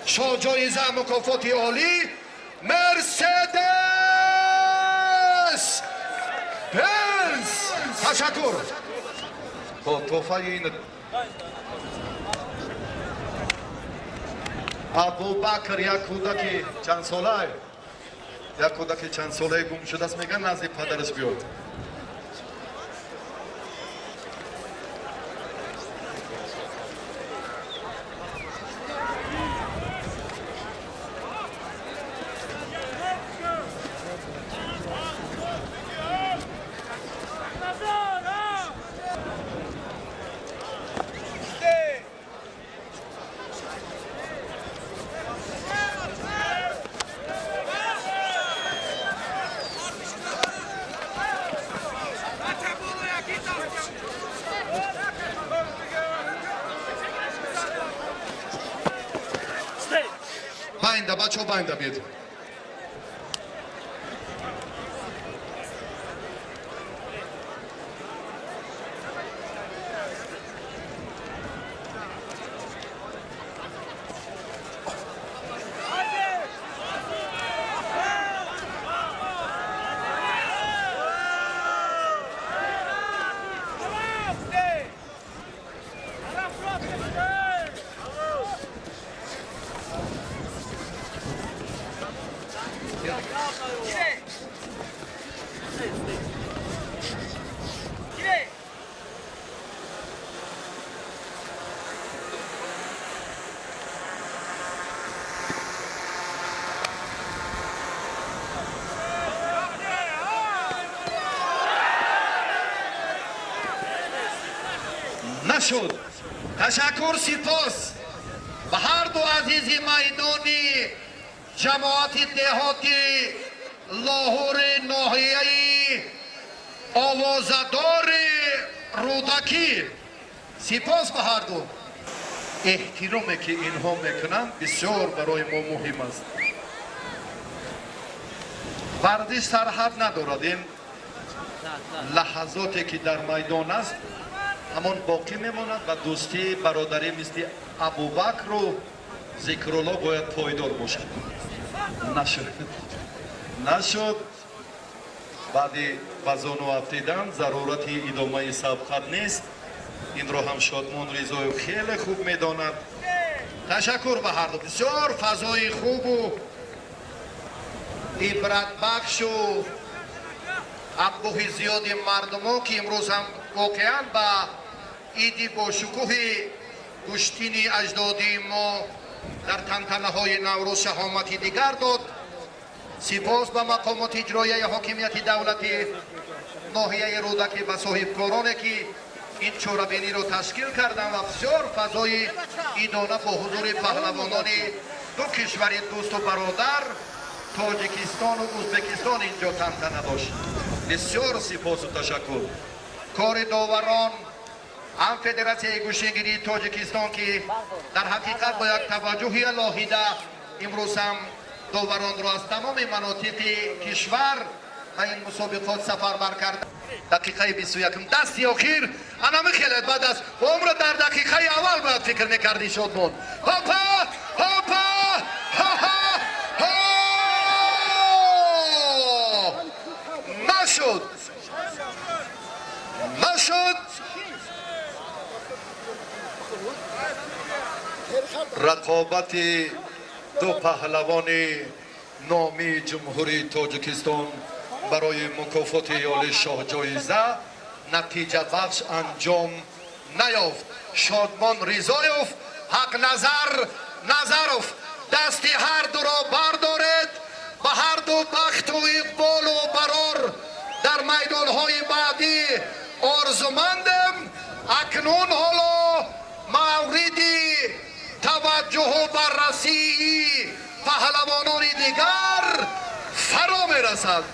Шоҳҷоиза, мукофоти олӣ, Мерседес Бенз. Ташаккур. Хоб, тӯҳфаи ин Абубакр, як кӯдаки чандсола, як кӯдаки чандсолаи гум шудааст, мегӯяд, назди падараш биёд. Байнда, бачаҳо, байнда биед. Нашуд. Ташаккур, сипос ба ҳар ду азизи майдони ҷамоати деҳоти Лоҳури ноҳияи овозадори Рӯдакӣ. Сипос ба ҳарду. Эҳтироме, ки инҳо мекунанд, бисёр барои мо муҳим аст. Варзиш сарҳад надорад. Ин лаҳазоте, ки дар майдон аст, ҳамон боқӣ мемонад ва дӯстӣ, бародарӣ мисли Абубакру Зикрулло бояд пойдор бошад. Нашуд, нашуд. Баъди ба зону афтидан зарурати идомаи сабқат нест. Инро ҳам Шодмон Ризоев хеле хуб медонад. Ташаккур ба ҳарду. Бисёр фазои хубу ибратбахшу анбӯҳи зиёди мардумо, ки имрӯз ҳам воқеан ба иди бошукӯҳи гӯштини аҷдодии мо дар тантанаҳои Наврӯз шаҳомати дигар дод. Сипос ба мақомоти иҷроияи ҳокимияти давлати ноҳияи Рӯдакӣ, ба соҳибкороне, ки ин чорабиниро ташкил карданд ва бисёр фазои идона бо ҳузури паҳлавонони ду кишвари дӯсту бародар, Тоҷикистону Ӯзбекистон, инҷо тантана дошт. Бисёр сипосу ташаккур. Кори доварон ҳам Федератсияи гӯштингирии Тоҷикистон, ки дар ҳақиқат бо як таваҷҷӯҳи алоҳида имрӯз ҳам доваронро аз тамоми манотиқи кишвар ба ин мусобиқот сафарбар кард. Дақиқаи 21-ум, дасти охир ана мехелед. Баъд аз умро дар дақиқаи аввал бояд фикр мекардӣ, Шодмон. Ҳопа, ҳопа, ҳа-ҳа, ҳо! Нашуд, нашуд. Рақобати ду паҳлавони номии Ҷумҳурии Тоҷикистон барои мукофоти олии шоҳҷоиза натиҷабахш анҷом наёфт. Шодмон Ризоев, Ҳақназар Назаров, дасти ҳар дуро бардоред. Ба ҳар ду бахту иқболу барор дар майдонҳои баъдӣ орзумандем. Акнун ҳоло мавриди таваҷҷӯҳу баррасии паҳлавонони дигар фаро мерасад.